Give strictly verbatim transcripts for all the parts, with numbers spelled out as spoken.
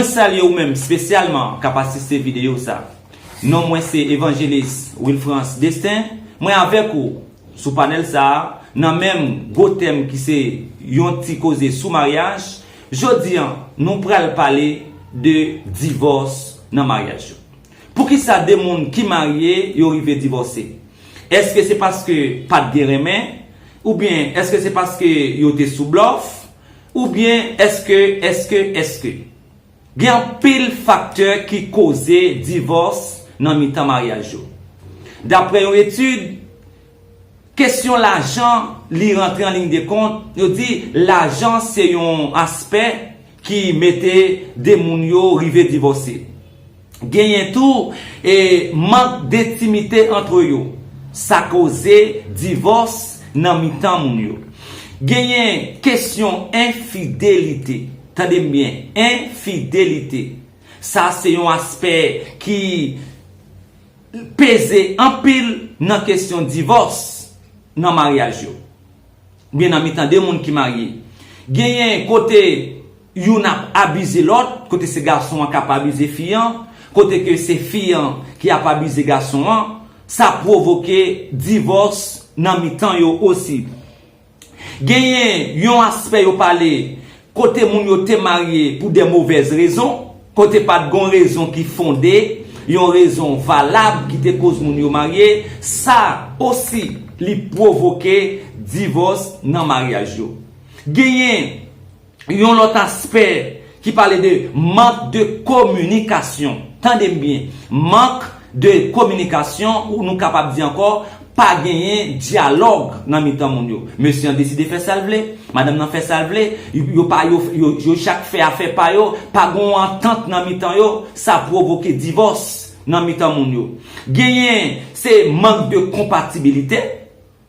Mwen salye ou menm espesyalman k ap asiste videyo sa. Non mwen se Evanjelis Wilfrance Destin. Mwen avèk ou sou panèl sa a nan menm gwo tèm ki se yon ti koze sou maryaj. Jodi a, nou pral pale de divòs nan maryaj yo. Poukisa de moun ki marye yo rive divòse? Èske se paske pa t gen renmen? Oubyen èske se paske yo te sou blòf? Oubyen èske, èske, èske? Gen anpil faktè ki koze divòs nan mitan maryaj yo. Daprè yon etid, kesyon lajan li rantre an liy de kont. Yo di lajan se yon aspè ki mete de moun yo rive divòse. Genyen tou e mank dentimite antre yo. Sa koze divòs nan mitan moun yo. Genyen kesyon enfidelite. Tande m byen, enfidelite. Sa se yon aspè ki peze anpil nan kesyon divòs nan maryaj yo. Oubyen nan mitan de moun ki marye. Genyen kote youn ap abize lòt, kote se gason an k ap abize fi an, kote ke se fi an ki ap abize gason an, sa pwovoke divòs nan mitan yo osi. Genyen yon aspè yo pale kote moun yo te marye pou de movèz rezon, kote pa t gon rezon ki fonde, yon rezon valab ki te koz moun yo marye, sa osi li pwovoke divòs nan maryaj yo. Genyen yon lòt aspè ki pale de mank de kominikasyon. Tande m byen, mank de kominikasyon, ou nou kapab di ankò, pa genyen dyalòg nan mitan moun yo. Mesye an deside fè sa l vle, madanm nan fè sa l vle, yo pa yo, yo, yo chak fè afè pa yo, pa gon antant nan mitan yo, sa pwovoke divòs nan mitan moun yo. Genyen se mank de konpatibilite,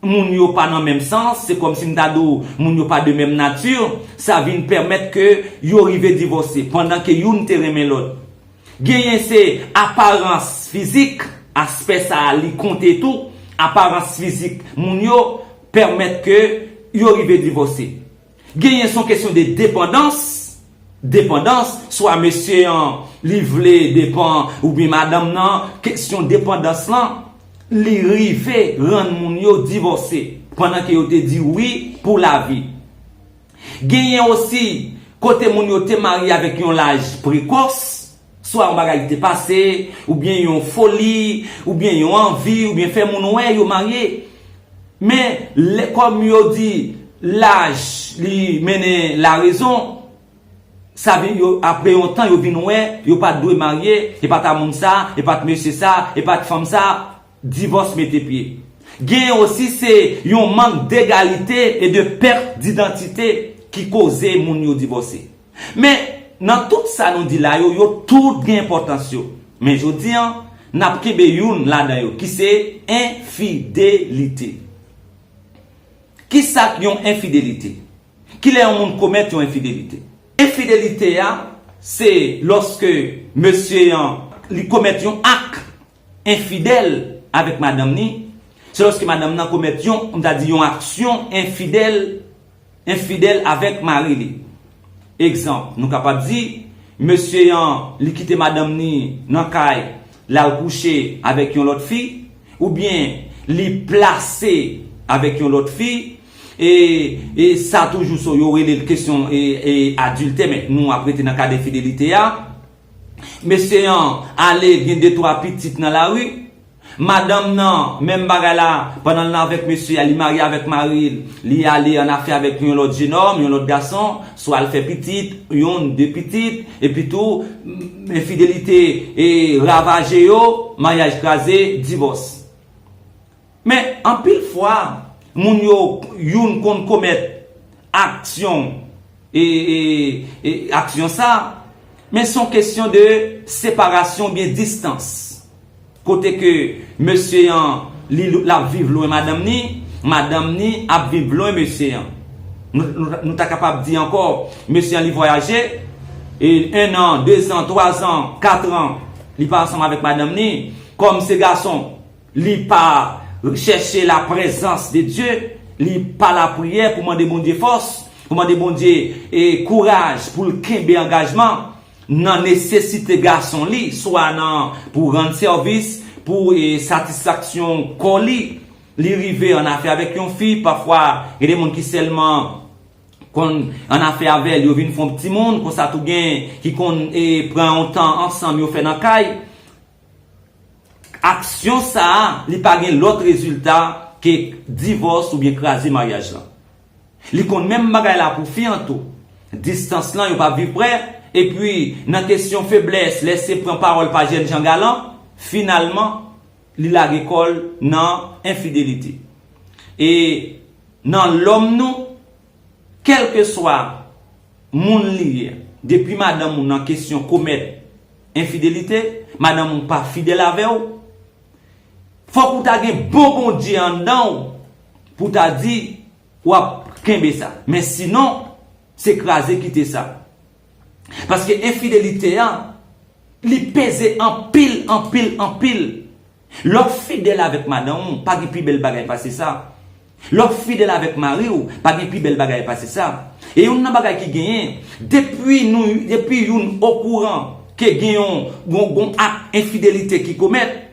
moun yo pa nan menm sans, se kòmsi m ta di w moun yo pa de menm nati, sa vin pèmèt ke yo rive divòse pandan ke youn te renmen lòt. Genyen se aparans fizik, aspè sa a li konte tou, aparans fizik moun yo pèmèt ke yo rive divòse. Genyen se yon kesyon de depandans, depandans, swa mesye an li vle depan oubyen madanm nan, kesyon depandans lan li rive rann moun yo divòse pandan ke yo te di wi pou lavi. Genyen osi kote moun yo te marye avèk yon laj prekòs, swa yon bagay ki te pase, oubyen yon foli, oubyen yon anvi, oubyen fè moun wè yo marye. Men lè kòm yo di laj li mennen larezon, sa vin yo apre yon tan yo vin wè yo pa t dwe marye, e pa t a moun sa, e pa t mesye sa, e pa t fanm sa, divòs mete pye. Genyen osi se yon mank degalite e de pèt didantite ki koze moun yo divòse. Men nan tout sa nou di la yo, yo tout gen enpòtans yo. Men jodi an, n ap kenbe youn ladan yo ki se enfidelite. Kisa k yon enfidelite? Kilè yon moun komèt yon enfidelite? Enfidelite a se lòske mesye an li komèt yon ak enfidèl avèk madanm ni, se lòske madanm nan komèt yon, m ta di yon aksyon enfidèl, enfidèl avèk mari li. Egzanp, nou kapab di mesye an li kite madanm ni nan kay, l al kouche avèk yon lòt fi, oubyen li plase avèk yon lòt fi, e, e sa toujou so yo rele l kesyon e, e adiltè, men nou ap rete nan kad enfidelite a. Mesye an ale gen de twa pitit nan lari. Madanm nan, menm bagay la, pandan l nan avèk mesye a, li marye avèk mari l, li ale an afè avèk yon lòt jenòm, yon lòt gason, swa l fè pitit, yonn, de pitit, epi tou, enfidelite e ravaje yo, maryaj kraze, divòs. Men anpil fwa, moun yo youn konn komèt aksyon e, e, e aksyon sa, men se yon kesyon de separasyon oubyen distans. Kote ke mesye an li l ap viv lwen madanm ni, madanm ni ap viv lwen mesye an. Nou, nou, nou ta kapab di ankò, mesye an li vwayaje, e en an, de zan, twa zan, kat an, li pa ansanm avèk madanm ni. Kòm se gason, li pa chèche la prezans de Dye, li pa lapriyè pou mande Bondye fòs, pou mande Bondye e kouraj pou l kenbe angajman. nan nesesite gason li, swa nan pou rann sèvis, pou e, satisfaksyon kò li, li rive an afè avèk yon fi, pafwa gen de moun ki sèlman konn an afè avè l, yo vin fè yon timoun, konsa tou gen ki konn e, pran yon tan ansanm yo fè nan kay. Aksyon sa a, li pa gen lòt rezilta ke divòs oubyen kraze maryaj lan. Li konn menm bagay la pou fi an tou. Distans lan, yo pa viv prè, epi nan kesyon feblès, lè se pran pawòl pa jènjan galan, finalman, li lage kò l nan enfidelite. E nan lòm nou, kèlkeswa moun li ye, depi madanm ou nan kesyon komèt enfidelite, madanm ou pa fidèl avè w, fòk ou ta gen bon Bondye anndan w pou ta di w ap kenbe sa. Men sinon, se kraze kite sa. Paske enfidelite a, li peze anpil, anpil, anpil. Lè w fidèl avèk madanm ou, pa gen pi bèl bagay pase sa. Lè w fidèl avèk mari w, pa gen pi bèl bagay pase sa. E youn nan bagay ki genyen, depi nou, depi youn okouran ke gen yon, yon, yon ak enfidelite ki komèt,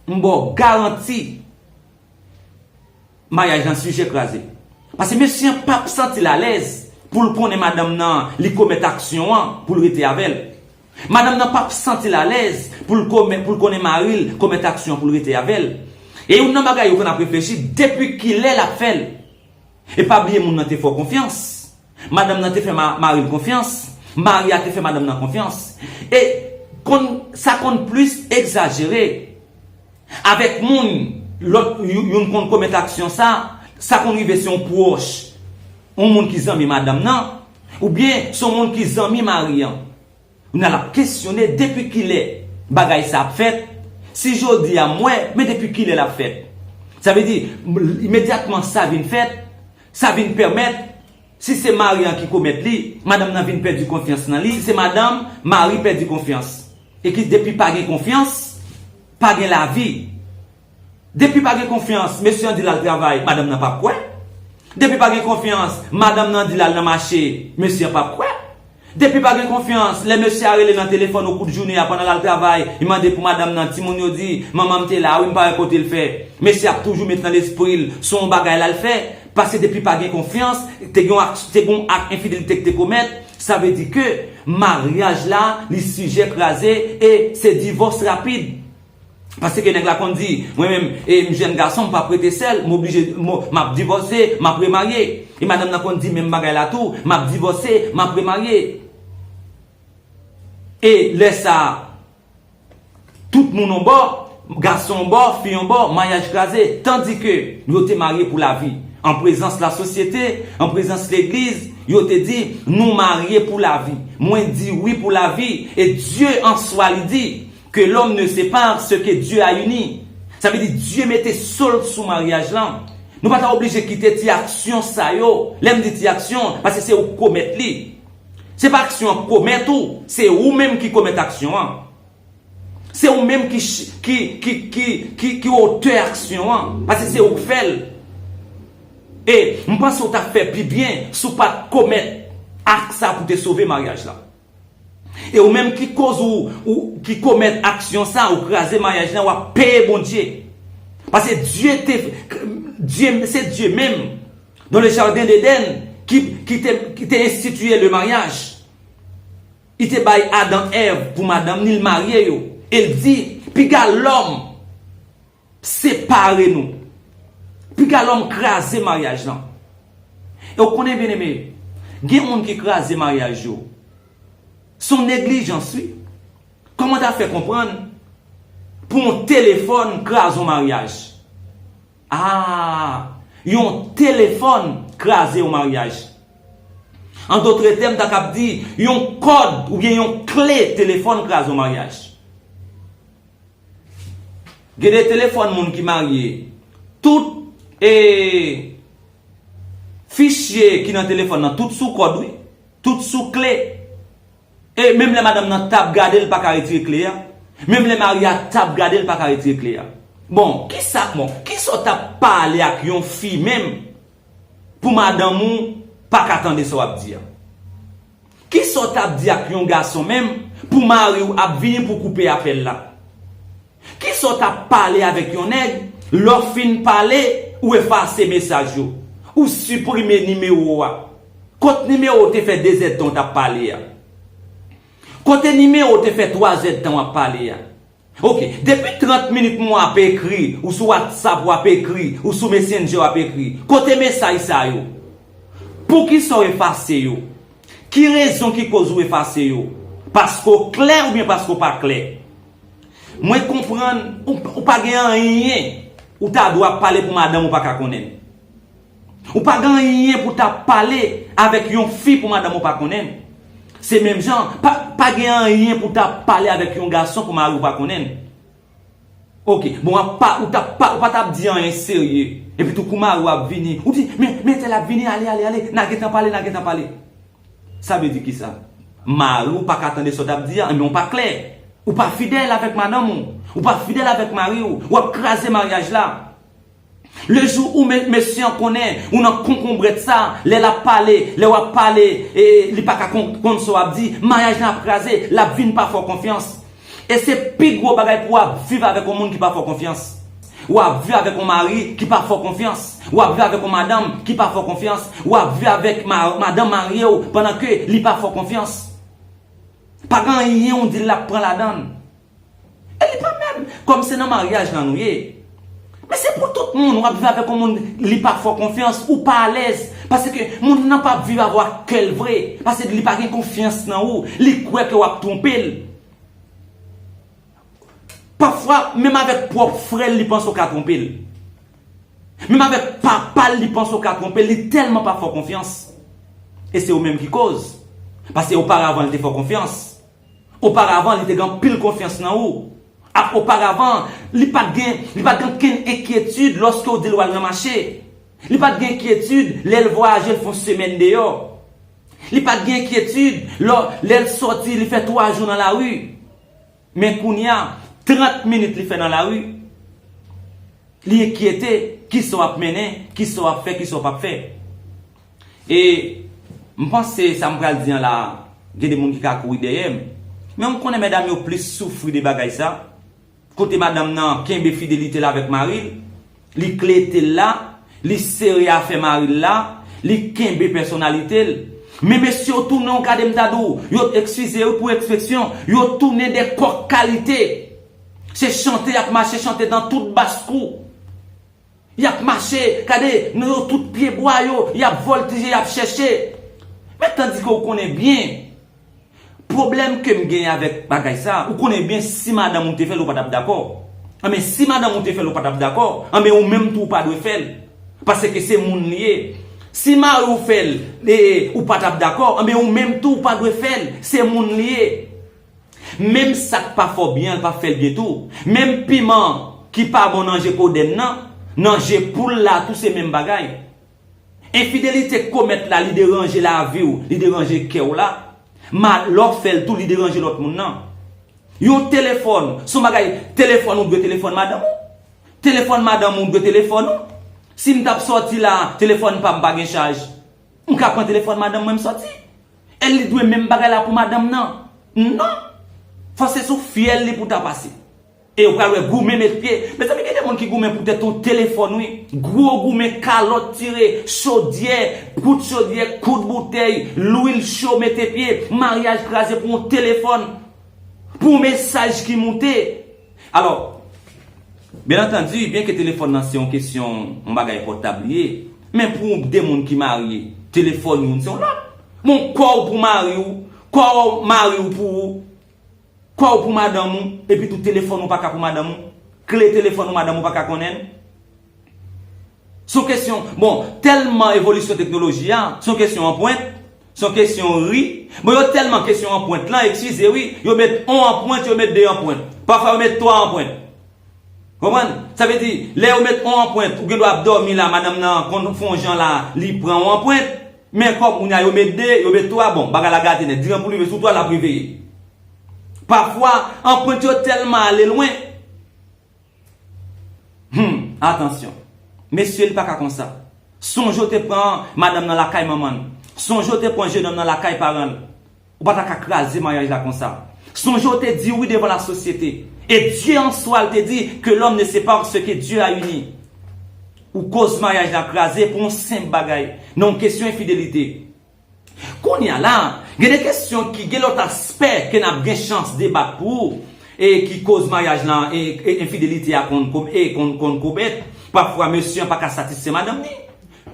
m ba w garanti, maryaj lan sijè kraze. Paske mesye an p ap santi l alèz pou l konnen madanm nan li komèt aksyon an pou l rete avè l. Madanm nan p ap santi l alèz pou l komèt, pou l konnen mari l komèt aksyon an pou l rete avè l. E youn nan bagay yo konn ap reflechi, depi kilè l ap fè l. E pa bliye moun nan te fè w konfyans. Madanm nan te fè ma, mari l konfyans. Mari a te fè madanm nan konfyans. E konn, sa konn plis egzajere. Avèk moun, lòt, yo- youn konn komèt aksyon sa, sa konn rive se yon pwòch, yon moun ki zanmi madanm nan, oubyen se yon moun ki zanmi mari an. Kounye a l ap kesyone depi kilè bagay sa ap fèt. Si jodi a m wè, men depi kilè l ap fèt? Sa vle di, imedyatman sa vin fèt, sa vin pèmèt, si se mari an ki komèt li, madanm nan vin pèdi konfyans nan li, se madanm, mari pèdi konfyans. E ki depi pa gen konfyans, pa gen lavi. Depi pa gen konfyans, mesye an di l al travay, madanm nan p ap kwè. Depi pa gen konfyans, madanm nan di l al nan mache, mesye an p ap kwè. Depi pa gen konfyans, lè mesye a rele nan telefòn o kou de jounen a pandan l al travay, li mande pou madanm nan, timoun yo di, manman m te la wi, m pa wè kote l fè. Mesye ap toujou met nan lespri l se yon bagay l al fè, paske depi pa gen konfyans, te gen yon ak, te gen yon ak enfidelite ki te komèt, sa vle di ke maryaj la, li sijè kraze e se divòs rapid. Paske nèg la konn di, mwen menm, e, m jèn gason, m p ap rete sèl, m oblije, m, m ap divòse, m ap remarye. E madanm nan konn di menm bagay la tou, m ap divòse, m ap remarye. E lè sa a, tout moun yon bò, gason yon bò, fi yon bò, maryaj kraze, tandike yo te marye pou lavi. An prezans lasosyete, an prezans legliz, yo te di, nou marye pou lavi. Mwen di wi pou lavi, e Dye an swa li di, que l'homme ne sépare ce que Dieu a uni. Sa vle di Dye mete solde sou maryaj lan. Nou pa ta oblije kite ti aksyon sa yo. Lè m di ti aksyon, paske se ou k komèt li. Se pa aksyon an k komèt ou, se ou menm ki komèt aksyon an. Se ou menm ki ch, ki, ki, ki, ki, ki otè aksyon an, paske se ou k fè l. E m panse w t ap fè pi byen si w pa t komèt ak sa pou te sove maryaj la. E ou menm ki koz ou, ou ki komèt aksyon sa, ou kraze maryaj lan, w ap peye Bondye. Paske Dye te, Dye, se Dye menm, dans le jardin d'Éden, ki, ki te, ki te enstitiye le maryaj. Li te bay Adan, Èv pou madanm ni, l marye yo. E l di, piga lòm separe nou. Piga lòm kraze maryaj lan. E w konnen, byeneme, gen moun ki kraze maryaj yo. Se yon neglijans, wi. Kòman w ta fè konprann pou yon telefòn kraze yon maryaj? Ah, yon telefòn kraze yon maryaj. An dotre tèm, ta kab di, yon kòd oubyen yon kle telefòn kraze yon maryaj. Gen de telefòn moun ki marye, tout, e, fichye ki nan telefòn nan, tout sou kòd, wi. Tout sou kle. E menm lè madanm nan t ap gade, l pa ka retire kle a. Menm lè mari a t ap gade, l pa ka retire kle a. Bon, kisa, bon, kisa w t ap pale ak yon fi menm pou madanm ou pa ka tande sa w ap di a? Kisa w t ap di ak yon gason menm pou mari w ap vini pou koupe apèl la. Kisa w t ap pale avèk yon nèg, lè w fin pale, ou efase mesaj yo, ou siprime nimewo a? Kot nimewo w te fè de zèdtan w t ap pale a? Kote nimewo w te fè twa zèdtan w ap pale a? Ok, depi trant minit mwen ap ekri, ou sou WhatsApp w ap ekri, ou sou Messenger w ap ekri, kote mesaj sa yo? Poukisa w efase yo? Ki rezon ki koz ou efase yo? Paske w klè oubyen paske w pa klè? Mwen konprann ou, ou pa gen anyen ou ta dwe ap pale pou madanm ou pa ka konnen. Ou pa gen anyen pou ta pale avèk yon fi pou madanm ou pa konnen. Se menm jan, pa, pa gen anyen pou ta pale avèk yon gason pou mari ou pa konnen. Ok, bon, w ap pa, ou t ap pa, ou pa t ap di anyen serye. Epi tou kou mari w ap vini, ou di, men, men tèl ap vini, ale, ale, ale, n a gentan pale, n a gentan pale. Sa vle di kisa? Mari w pa ka tande sa w t ap di a, enben w pa klè. Ou pa fidèl avèk madanm ou. Ou pa fidèl avèk mari w. W ap kraze maryaj la. Le jou ou me-, mesye an konnen ou nan konkonbrèt sa, lè l ap pale, lè w ap pale, e, li pa ka kon-, konn sa w ap di, maryaj la ap kraze, l ap vin pa fè w konfyans. E se pi gwo bagay pou w ap viv avèk yon moun ki pa fè w konfyans. W ap viv avèk yon mari ki pa fè w konfyans. W ap viv avèk yon madanm ki pa fè w konfyans. W ap viv avèk ma-, madanm marye w pandan ke li pa fè w konfyans. Pa gen anyen w di l ap pran ladan l. E li pa menm, kòm se nan maryaj lan nou ye. Men se pou tout moun, w ap viv avèk yon moun, li pa fè w konfyans, ou pa alèz. Paske moun nan p ap viv avè w ak kè l vre. Paske li pa gen konfyans nan ou, li kwè ke w ap twonpe l. Pafwa, menm avèk pwòp frè l, li panse w ka twonpe l. Menm avèk papa l, li panse w ka twonpe l, li tèlman pa fè w konfyans. E se ou menm ki koz. Paske oparavan, li te fè w konfyans. Oparavan, li te gen anpil konfyans nan ou. Ap oparavan, li pa t gen, li pa t gen okenn enkyetid lòske w di l w al nan mache. Li pa t gen enkyetid lè l vwayaje, l fè yon semèn deyò. Li pa t gen enkyetid lò, lè l sòti, li fè twa jou nan lari. Men kounye a, trant minit li fè nan lari, li enkyete kisa w ap mennen, kisa w ap fè, kisa w p ap fè. E m panse sa m pral di an la, gen de moun ki ka kouri dèyè m. Men m konnen medam yo plis soufri de bagay sa. Kote madanm nan kenbe fidelite l avèk mari l, li klete l la, li sere afè mari l la, li kenbe pèsonalite l. Men mesye yo tounen, w gade m ta di w, yo, eskize wi pou ekspresyon, yo tounen de kòk kalite. Se chante y ap mache, chante nan tout baskou. Y ap mache, gade, nan yo tout pyebwa yo, y ap vòltije, y ap chèche. Men tandike w konnen byen, pwoblèm ke m genyen avèk bagay sa, ou konnen byen si madanm ou te fè l, ou pa t ap dakò. Anben, si madanm ou te fè l, ou pa t ap dakò, anben, ou menm tou, ou pa dwe fè l. Paske se moun li ye. Si mari w fè l, e, ou pa t ap dakò, anben, ou menm tou, ou pa dwe fè l. Se moun li ye. Menm sa k pa fè w byen an, l p ap fè l byen tou. Menm piman ki pa bon nan je kodenn nan, nan je poul la tou se menm bagay. Enfidelite komèt la, li deranje lavi w, li deranje kè w la. Ma-, lè w fè l tou, li deranje lòt moun nan. Yon telefòn, se yon bagay, telefòn ou dwe telefòn madanm ou. Telefòn madanm ou dwe telefòn ou. Si m t ap sòti la, telefòn pa m pa gen chaj. M ka pran telefòn madanm mwen, m sòti. E li dwe menm bagay la pou madanm nan? Non. Fò se sou fyèl li pou ta pase. E ou pral wè goumen met pye. Mezanmi, gen de moun ki goumen poutèt yon telefòn, wi. Gwo goumen, kalòt tire, chodyè, kout chodyè, kout boutèy, lwil cho mete pye, maryaj kraze pou yon telefòn. Pou yon mesaj ki moute. Alò, byen antandi, byenke telefòn nan se yon kesyon, yon bagay pòtab li ye, men pou de moun ki marye, telefòn youn se yon lòt. Bon, kò w pou mari w, kò mari w pou ou, kò w pou madanm ou, epi tou telefòn ou pa ka pou madanm ou, kle telefòn ou madanm ou pa ka konnen l. Se yon kesyon, bon, tèlman evolisyon teknoloji a, se yon kesyon anprent, se yon kesyon ri. Bon, yo tèlman kesyon anprent lan, eskize wi, yo met on anprent, yo met de anprent. Pafwa yo met twa anprent. Konprann? Sa vle di, lè yo met on anprent, ou gen dwa ap dòmi la, madanm nan konn fè yon jan la, li pran yon anprent. Men kòm kounye a yo met de, yo met twa, bon, bagay la gate nèt. Diran pou li rive sou twa, l ap reveye. Pafwa, anprent yo tèlman ale lwen, Hum, atansyon. Mesye, li pa ka konsa. Sonje w te pran madanm nan lakay manman l. Sonje w te pran jenòm nan lakay paran l. Ou pa ta ka kraze maryaj la konsa. Sonje w te di wi devan lasosyete. E Dye an swa l te di ke lòm ne separe ce que Dieu a uni. Ou koz maryaj la kraze pou yon senp bagay, nan yon kesyon enfidelite. Kounye a la, gen de kesyon ki gen lòt aspè ke n ap gen chans debat pou ou, e ki koz maryaj lan e, e enfidelite a konn, konn, e konn, konn komèt. Pafwa mesye an pa ka satisfè madanm ni.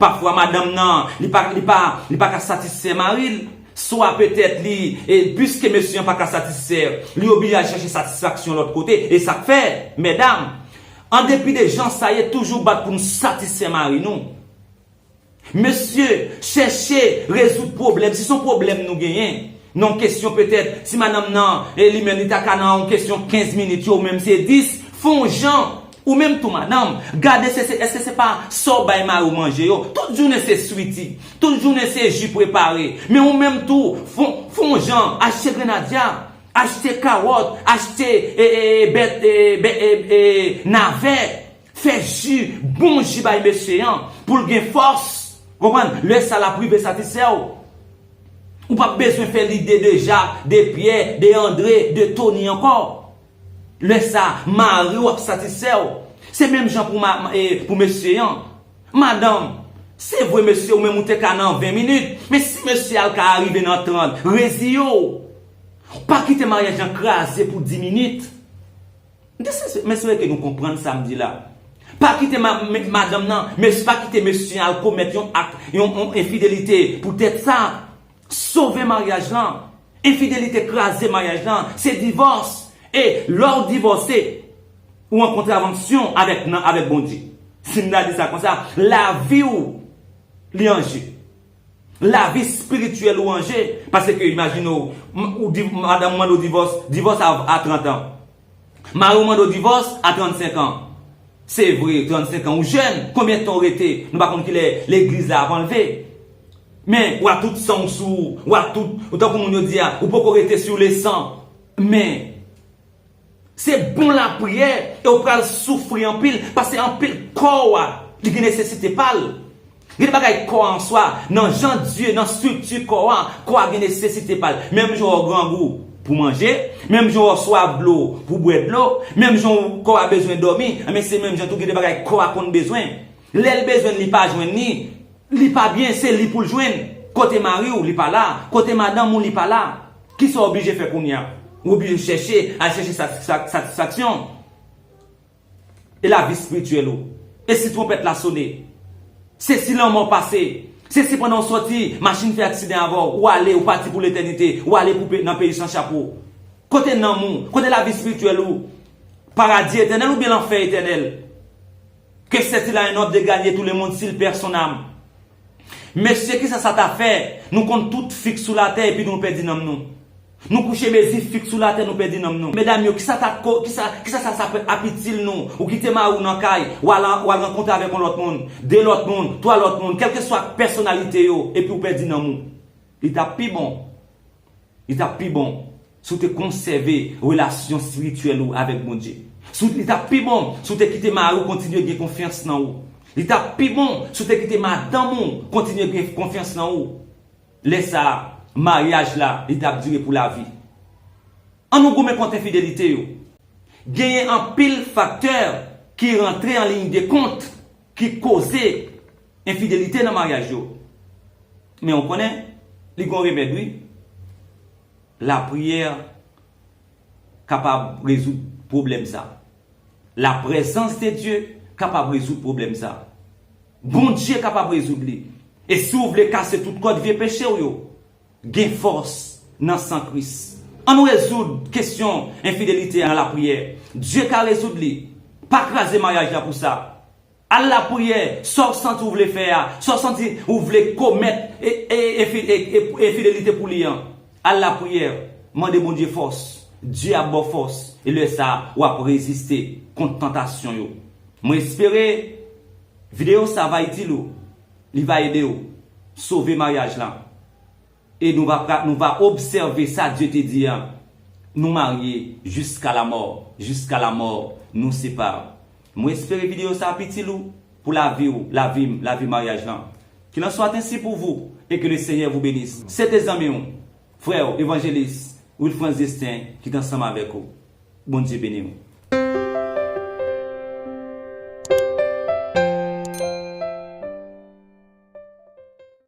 Pafwa madanm nan, li pa, li pa, li pa ka satisfè mari l. Swa petèt li, e piske mesye an pa ka satisfè, li oblije al chèche satisfaksyon lòt kote. E sa k fè, medam, an depi de jan sa ye, toujou bat pou n satisfè mari nou. Mesye, chèche rezoud pwoblèm. Si se yon pwoblèm nou genyen, nan yon kesyon petèt, si madanm nan, e li menm li ta ka nan yon kesyon kenz minit yo, ou menm se dis, fè yon jan. Ou menm tou madanm, gade se, se, èske se pa sa w bay mari w manje yo. Tout jounen se switi, tout jounen se ji prepare. Men ou menm tou, fè, fè yon jan, achte grenadya, achte kawòt, achte e, e, e, bèt, e, bè- e, e, navè. Fè ji, bon ji bay mesye an, pou l gen fòs. Konprann? Lè sa l ap rive satisfè w. Ou p ap bezwen fè lide de Jak, de Pyè, de Andre, de Toni ankò. Lè sa, mari w ap satisfè w. Se menm jan pou, ma, e, pou mesye an. Madanm, se vre mesye ou menm ou te ka nan ven minit, men si mesye a l ka arive nan trant, reziye w. Pa kite maryaj lan kraze pou dis minit. M te se, m espere ke nou konprann sa m di la. Pa kite ma, me- madanm nan, mes, pa kite mesye a al komèt yon ak, yon, yon enfidelite poutèt sa. Sove maryaj lan. Enfidelite kraze maryaj lan. Se divòs. E lè w divòse, ou an kontravansyon avèk, nan, avèk Bondye. Si m ta di sa konsa, lavi w, li an je. Lavi espirityèl ou an je. Paske imajine w, m- ou di, madanm mande w divòs, divòs a, a trant an. Mari w mande w divòs a trannsenk an. Se vre, trannsenk an ou jèn, konbyen tan w rete? Nou pa konn kilè legliz la ap anlve. Men, w a tout san w sou ou, w a tout, ou tankou moun yo di a, ou poko rete sou le san. Men, se bon lapriyè, e w pral soufri anpil, paske anpil kò w a, li gen nesesite pa l. Gen de bagay kò a an swa, nan jan Dye, nan estrikti kò a, kò a gen nesesite pa l. Menm jan w grangou pou manje, menm jan w swaf dlo pou bwè dlo, menm jan w kò a bezwen dòmi, enben se menm jan tou gen de bagay kò a konn bezwen. Lè l bezwen l, li pa jwenn li, li pa byen, se li pou l jwenn. Kote mari w, li pa la. Kote madanm ou, li pa la. Kisa w oblije fè kounye a? Ou oblije chèche, al chèche sa- sa- satisfaksyon. E lavi espirityèl ou? E si twonpèt la sone? Se si lanmò pase? Se si pandan w sòti, machin fè aksidan avè w, ou ale, ou pati pou letènite, ou ale pou pe- nan peyi san chapo? Kote nanm ou? Kote lavi espirityèl ou? Paradi etènèl oubyen lanfè etènèl? Que sert-il à un homme de gagner tout le monde s'il perd son âme? Mesye, kisa sa ta fè? Nou konn tout fik sou latè epi nou pèdi nanm nou. Nou kouche mezi fik sou latè, nou pèdi nanm nou. Medam yo, kisa ta ko- kisa, kisa sa, sa ap itil nou? Ou kite mari w nan kay, w al, w al rankontre avèk yon lòt moun, de lòt moun, twa lòt moun, kèlkeswa pèsonalite yo, epi w pèdi nanm ou. Li t ap pi bon. Li t ap pi bon si w te konsève relasyon espirityèl ou avèk Bondye. Si w- li t ap pi bon si w te kite mari w kontinye gen konfyans nan ou. Li t ap pi bon si w te kite madanm ou kontinye gen konfyans nan ou. Lè sa a, maryaj la, li t ap dire pou lavi. An nou goumen kont enfidelite yo. Genyen anpil faktè ki rantre an liy de kont ki koze enfidelite nan maryaj yo. Men w konnen, li gon remèd wi. Lapriyè kapab rezoud pwoblèm sa. La présence de Dieu kapab rezoud pwoblèm sa. Bondye kapab rezoud li. E si w vle kase tout kòd vye peche w yo, gen fòs nan san Kris. Ann rezoud kesyon enfidelite a nan lapriyè. Dye ka rezoud li. Pa kraze maryaj la pou sa. Al lapriyè, sa w santi w vle fè a, sa w santi w vle komèt e, e, e, e, e, enfidelite pou li an. Al lapriyè, mande Bondye fòs. Dye ap ba w fòs. E lè sa a, w ap reziste kont tantasyon yo. Mwen espere videyo sa va itil ou. Li va ede w sove maryaj la. E nou va pra- nou va obsève sa Dye te di a. Nou marye jusqu'à la mort, jusqu'à la mort nous sépare. Mwen espere videyo sa ap itil ou pou lavi w, lavi m, lavi maryaj lan. Qu'il en soit ainsi pour vous et que le Seigneur vous bénisse. Se te zanmi w, frè w, evanjelis Wilfrance Destin ki t ansanm avèk ou. Bondye beni w.